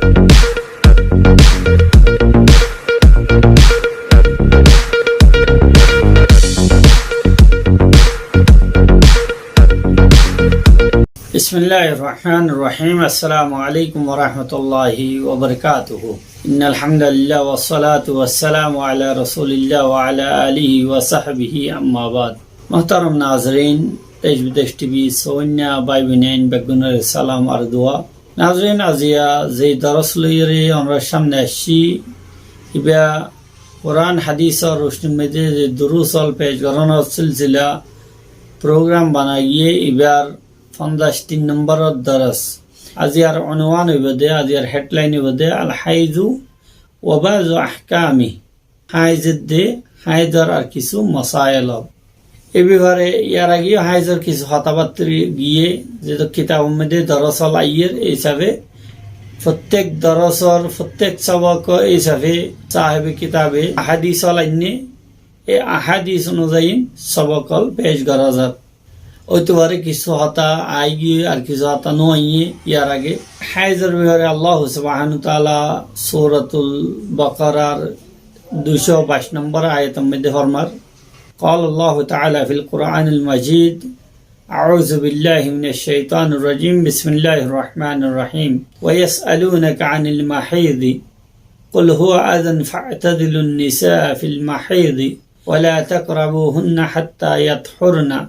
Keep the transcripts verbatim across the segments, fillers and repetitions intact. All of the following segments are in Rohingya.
بسم الله الرحمن الرحيم. السلام عليكم ورحمة الله وبركاته. إن الحمد لله والصلاة والسلام على رسول الله وعلى آله وصحبه، أما بعد. Muhtaram nazarin, Desh Bidesh T V sóinna bái boinain beggúnore salam ar dua. Nazarin, aziya ze doros loiyóre onórar sámne aiccí, iba Kuran hadisor rucnir maze ze durus ól pec gorónor silsila program bana giyé, ibar fonzaic tin nombor doros. Aziyar unwan óibo de, aziyar headline óibo de, Al Haizu wa Ba'zu Ahkami. Háiz de, háizor ar kissú masail ól. E bafare yar age yó háizor kissú hotábattar giyé, zeto kitabor maze doros ól aiyér, e hísabe fottek dorosor, fottek sobok hísabe sáhebe kitabe ahadis ól ainné, e ahadis onuzayi sobok ól pec gora zar. Óito fare kissú hotá aigiyé ar kissú hotá no aiyé yar age. Háizor bafare Allah subhanahu wa taala Suratul Baqarar duicó baic nombor ayator maze formar, قال الله تعالى في القرآن المجيد، أعوذ بالله من الشيطان الرجيم، بسم الله الرحمن الرحيم، ويسألونك عن المحيض، قل هو أذى فاعتزلوا النساء في المحيض، ولا تقربوهن حتى يطهرن،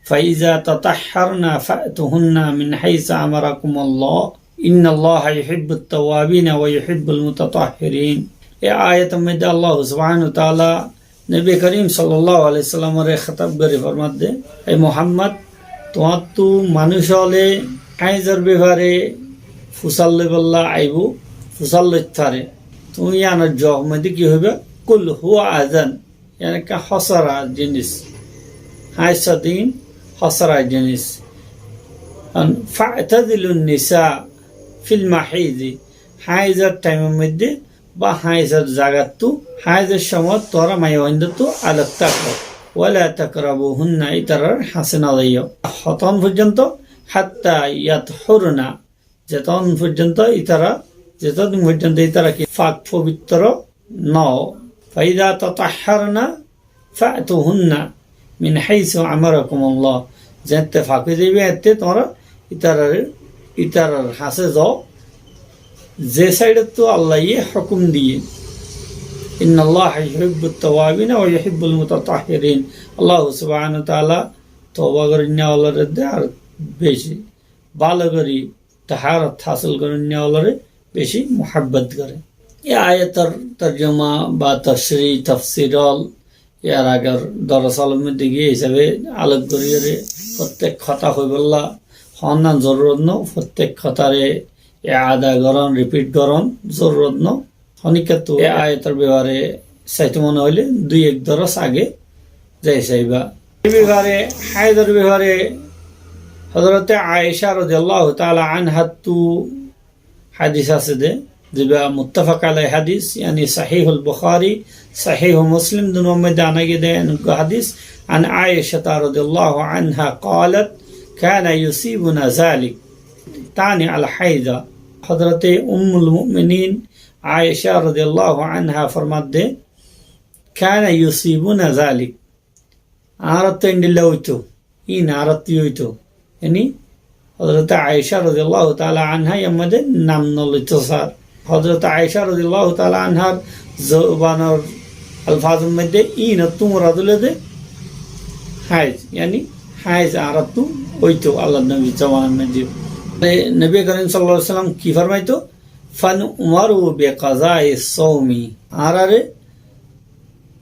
فإذا تطهرن فأتوهن من حيث أمركم الله، إن الله يحب التوابين ويحب المتطهرين. E ayator maze Allah subhanahu wa taala Nobi Karim sallallahu alaihi wasallamore khitab gori formar de, "E Muhammad, tuáñttu manúc ókkole háizor bafare fusal loibolla aibo, fusal loit fare. Tuñí yíanor juab maze ki hoiba? قل هو أذى." Yían ekká hósara jinis. Háiz din hósara jinis. An فاعتزلوا النساء في المحيض. Háizor thaimor maze ba háizor zagattu, háizor cómot tuáñra maiyafuaindóttu alok táko. ولا تقربوهن, ítarar hañse no zaiyó. Hotón foijjonto? حتى يطهرن, zetón foijjonto ítara, zetodin foijjonto ítara ki fak fobitro no ó. فإذا تطهرن فأتوهن من حيث أمركم الله. Zeéñtte fak ói zaiba, eéñtte tuáñra ítarar, ítarar hañse zo, ze sáidottu Allaye hókum diyé. إن الله يحب التوابين ويحب المتطهرين. Allah subhanahu wa taala toba gorinna ókkolore de ar beci bála gori taharat hásil gorinna ókkolore beci muhabbot gore. E ayator torjuma ba tafsir, tafsir ól yar agor doros ólor maze giyé hísabe alok goriyóre fottek hotá hoibolla honnan zorurot no, fottek hotáre eada goron, repeat goron zorurot no. Honikká tu e ayator bafare saito mone óile dui ek doros age zai saiba. E bafare, háizor bafare Hozrote Aisha rodiyallahu taala anháttu hadis asé de, ziba muttafaq alai hadis, yani Sahihul Bukhari, Sahihu Muslim dunor maze ana giyé de enggwá hadis, عن عائشة رضي الله عنها قالت، كان يصيبنا ذلك، تعني الحيض. Hozrote Ummul Mu'minin Aisha rodiyallahu anha formar de, كان يصيبنا ذلك. Añárattu endilla óito, iín añárattu óito. Yani, Hozrote Aisha rodiyallahu taala anha yar maze nam no loito sar. Hozrote Aisha rodiyallahu taala anhar zobanor alfazor maze iín ottu murad óilde háiz, yani háiz añárattu óito Allar nobir zobanar maze. E, Nobi Karim sallallahu alaihi wasallam ki formaito? فنؤمر بقضاء الصوم. Añárare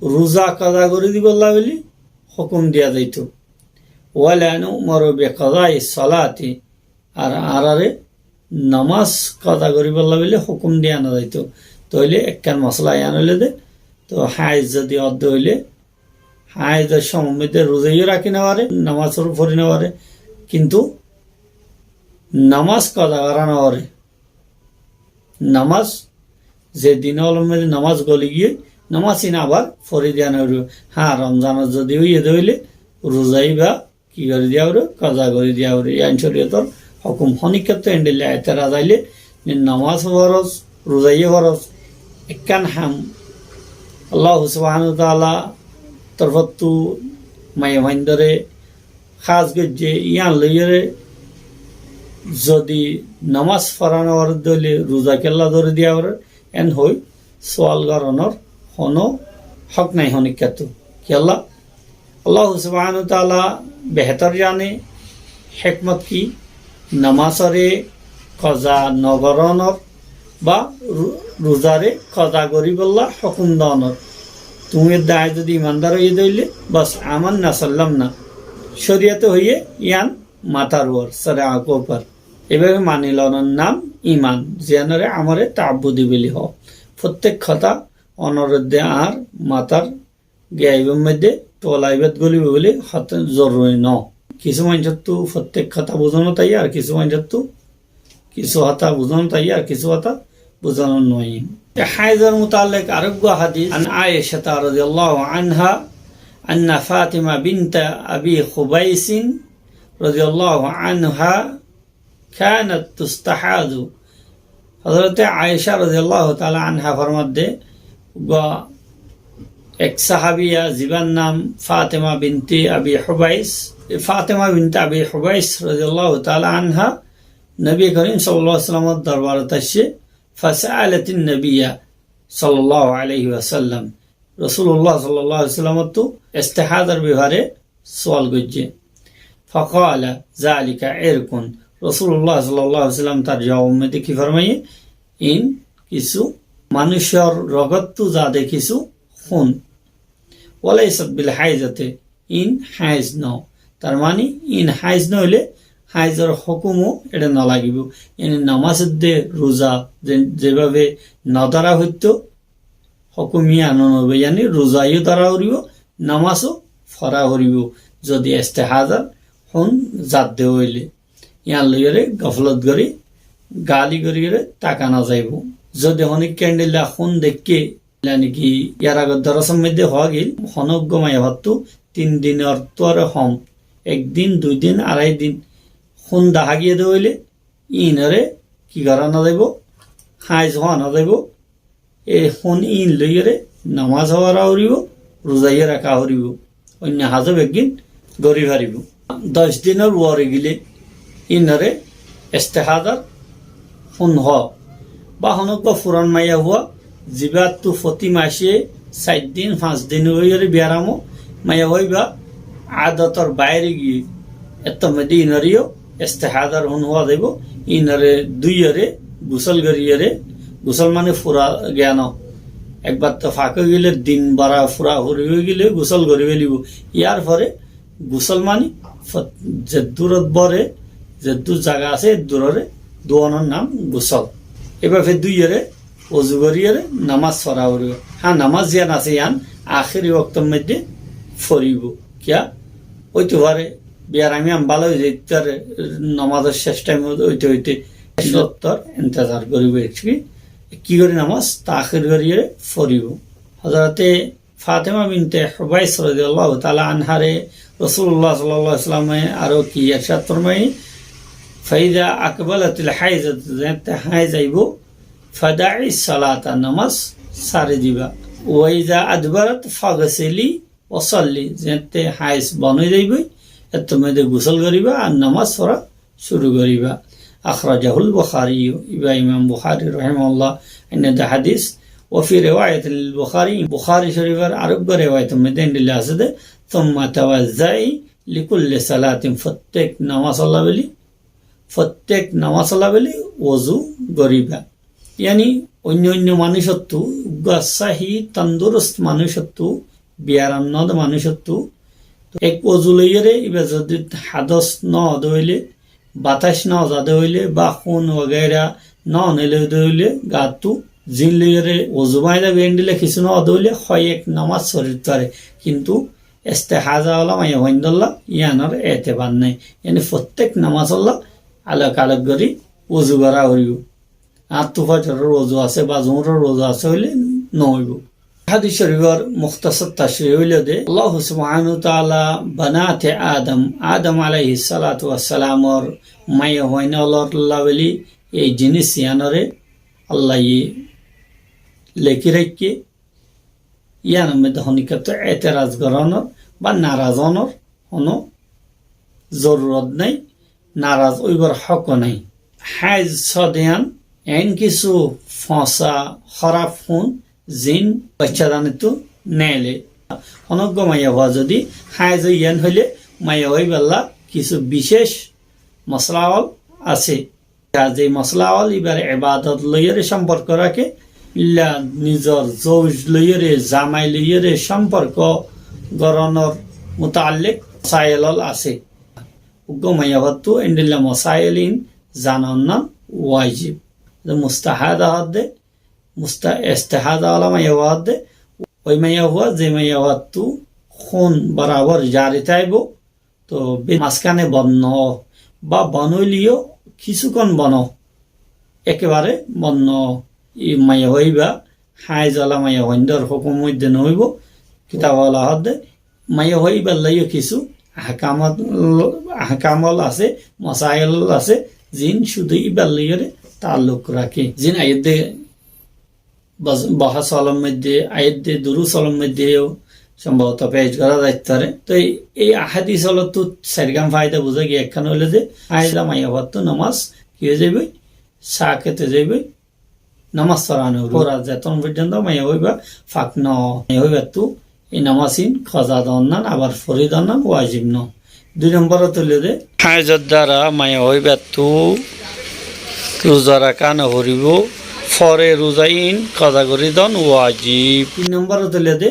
ruza kaza gori dibolla buli hókum diya zaito. ولا نؤمر بقضاء الصلاة. Ar añárare nomaz kaza goribolla buli hókum diya no zaito. Tóile ekkán mosola yián óilde, to háiz zodi ódde óile, háizor cómot maze ruza yó raki no fare, nomaz yó fori no fare, kintu nomaz kaza gora no fare. Nomaz, ze din ólor maze nomaz goli giyé, nomaz iín abar fori diya no foribo. Há, Romzanot zodi óiye de óile, ruza iba ki gori diya foribo, kaza gori diya foribo. Yián coriyotor hókum. Honikká tu endilla eteraz aile, Nomás foros, ruza yó foros, ekkán ham Allahu subhanahu wa taala torfóttu maiyafuaindóre hás goijjé, yían loiyóre zodi nomás fora no foré dóile ruza kiyólla dóri diya foré, en hoi sual goronor honó hók nái honíkkáttu. Kiyólla? Allahu subhanahu wa taala behétor zane hékmot ki, nomásore koza no goronor ba ru-, ruzare koza goríbolla hókum donor. Tuñí edde aññí zodi imandar óiye dóile, bas, amanna, sallamna. Córiyote hoiyé yían matar uore, sare añkó uore. Eibábe mani lonor nam iman, ziyánore amore taabbudi buli hoó. Fottek hotá onor edde añár matar gaibor moidde tuwala ibát golibo buli hotá zoruri no. Kissú maincóttu fottek hotá buzonot aiyé, ar kissú maincóttu kissú hotá buzonot aiyé, ar kissú hotá buzonot no aiyé. E háizor mutallek areggwá hádis, an Aishata radiyallahu anha, anna Fatima binta Abi Hubaisin radiyallahu anha kanat tustahadu. Hozrote Aisha radiyallahu taala anha formadde, uggwá ek sahabiya zibar nam Fatima binti Abi Hubais, e Fatima binti Abi Hubais radiyallahu taala anha Nobi Korim sallallahu alaihi wasallamor dorbarot aiccé, fasalatin nabiyya sallallahu alaihi wasallam. Rosulullah sallallahu alaihi wasallamottu istihadar befare sual goijjé. Faqala, zalika irkun. Rosulullah sallallahu alaihi wasallam tar jawab moidde ki formaiyé? In kissú manúicor rogottu zade kissú hún. Walaisat bil haizati, in háiz no. Tar mani in háiz no óile háizor hókumo ere no lagibo. Yáni nomás edde ruza ze-, zebábe no dóra hoitto, hókum yían no óibo, yáni ruza yó dóra foribo, nomás ó fora foribo, zodi istihadar hún zadde óile. Yían loiyóre goflot gorí, gali goríyore táka no zaibo. Zodi honikka endilla hún deikké, yáni ki yar agor dorosor moidde hoó giyé, honó uggwá maiyafuattú tin dinor tuáre hom, ek din, dui din, arai din hún dahá giyé de óile, inore ki gorá no zaibo? Háiz hoó no zaibo. E hún in loiyóre nomás fora foribo, ruza yó raká foribo, oinno haz ó beggín gorí faribo. Doc dinor uore gile inore istihadar hún hoó. Ba honó uggwá furan maiyafua, zibáttu foti mace sair din, fañs din óiyore biyaram ó, maiyafua íba adotor baire giyé, ettór moidde inore yó istihadar hún hoó zaibo, inore dúiyore gusól goríyore, gusól mani fura giyan ó, ekbar to fak ói gile, din bora fura furi ói gile gusól gorí felibo. Yar fore gusól mani fot-, zeddúrot bore, zeddúr zaga asé, eddúrore duonor nam gusól. Eibábe dúiyore, ozu goríyore, nomás fora foribo. Há, nomás ziyán asé yían ahéri woktor moidde foribo. Kiyá? Óito fare, biyarami am bála ói zaito fare, nomásor cec thaim óite óite, cec woktor entezar goribo. Ki, ki gori nomás tahér goriyóre foribo. Hozrote Fatima binte Hubais rodiyallahu taala anhare Rosulullah sallallahu alaihi wasallame aró ki ercad formai, "Faiza akbalatil haizatu", zeñtte háiz aibo, "fada'i salata", nomás sári diba, "wa iza adbarat fagsili wa salli", zeñtte háiz bon ói zaiboi, ettór moidde gusól goriba ar nomás fora cúru goriba. Akhrajahul Bukhariyu, iba Imam Bukhari rahimahullah ainne de hádis. Wa fi riwayatin lil Bukhari, Bukhari Córifor areggwá riwayator moidde endilla asé de, "Thumma tawazza'i likulli salatin", fottek nomazolla bóli, fottek nomazolla bóli ozu goriba. Yáni oinno oinno manúicottú, uggwá sahi tandurust manúicottú, biyaram no de manúicottú, ek ozu loiyóre iba zodi hados no de óile, batas no za de óile, ba hún wagaira no nile de óile, gattú zin loiyóre ozu báñgi zaibo endilla kissú no de óile, hoi ek nomás forit fare. Kintu estehaza ola maiyafuaindolla yíanor etebar nai. Yáni fottek nomazolla alok alok gori ozu gora foribo. Añáttu fozoror ozu asé ba zuhuror ozu asé hoile no óibo. Hádis córifor muktasar tacri óilde, Allah subhanahu wa taala banate Adam, Adam alaihi salatu wassalamor maiyafuain ololla bóli Ei jinís yíanoré Allaye lekí raikké, yíanor moiddé honikká tu eteraz gorónor ba naraz ónor honó zorurot nái, naraz óibar hók nái. Háiz sóde yían eén kissú fosá hóraf hún zin baiccá zanottú neelé. Honó uggúa maiyafua zodi háiz óiye yían hoilé maiyafua íballa kissú bicéc mosáil asé. Ar ze mosáil íbar ebadot loiyóre cómporko raké, illa nizor zouj loiyóre, zamai loiyóre cómporko gorónor mutaallek mosáil asé. Uggúa maiyafuattú endilla mosáil ín zanonnan wajib. Ze mustaháza hoódde, musta-, istiháza ola maiyafua hoódde, ói maiyafua ze maiyafuattú hún borabor jari táibo, to be-, mazkáne bon noó, ba bon óileyo kissúkkon bon ó, ekebare bon noó. Í maiyafua íba háiz ola maiyafuaindór hókum moiddé noóibo. Kitab ola hoódde maiyafua íballá yó kissú ahkam, ahkam asé, mosáil asé, zin cúdu íballá yóre taalluk raké. Zin aiyédde bas-, bahás ólor moiddé, aiyédde durús ólor moiddé yó sombhoboto pec gorá zait fare. Toi ei, ei ahádis ólottú sairgán faida buzá giyé. Ekkán óilde háiz ola maiyafuattú nomás ki ói zaiboi? Saket ói zaiboi. Nomás foráno foribó. Forar zeton foijjonto maiyafua íba fak noó, maiyafua íbattú ei nomás ín koza donnan, abar fori donnan wajib noó. Dui nombor óilde háizor duara maiyafua íbattú ruza raká noforibó, fore ruza ín koza gorí don wajib. Tin nombor óilde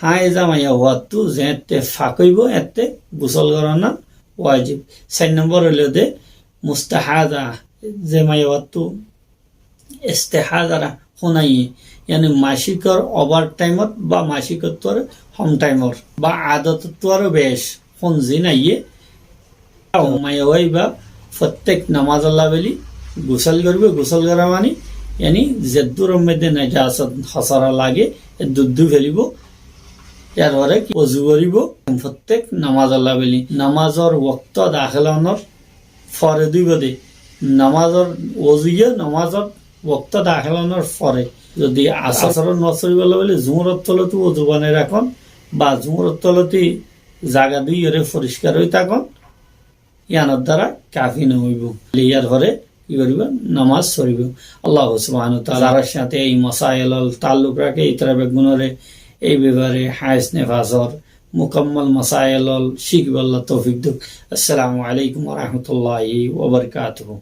háiza maiyafuattú zeéñtte fak óibo, eéñtte gusól gorónnan wajib. Sair nombor óilde mustaháza, ze maiyafuattú istiháza hún aiyé, yáni masíkor obar thaimot ba masíkottú aró hom thaimor ba adotottú aró bec hún zin aiyé, maiyafua íba fottek nomazolla beli gusól goríbo. Gusól gorá mani, yáni zeddúror moiddé nejasot hosara lage, eddúr dúi felibó. Yárfore ki ozu goríbo? Fottek nomazolla beli. Nomazor wokto dahél ónor fore dúibo de. Nomazor ozu yó nomazor wokto dahél ónor fore. Zodi asor, asor nomazolla beli zuhuror tolóti ozu banai rakón ba zuhuror tolóti zaga dúiyore foriskar ói takón, yíanor duara kafi noóibo. Yárfore ki goríbo? Nomás foribó. Allah subhanahu wa taala zarár sáñte ei mosáil ól taalluk raké, ítara beggúnore ei befare háiz nefasor mukammal mosáil ól cíkiballa toufik douk. Assalamu alaikum wa rahmatullahi wa barakatuhu.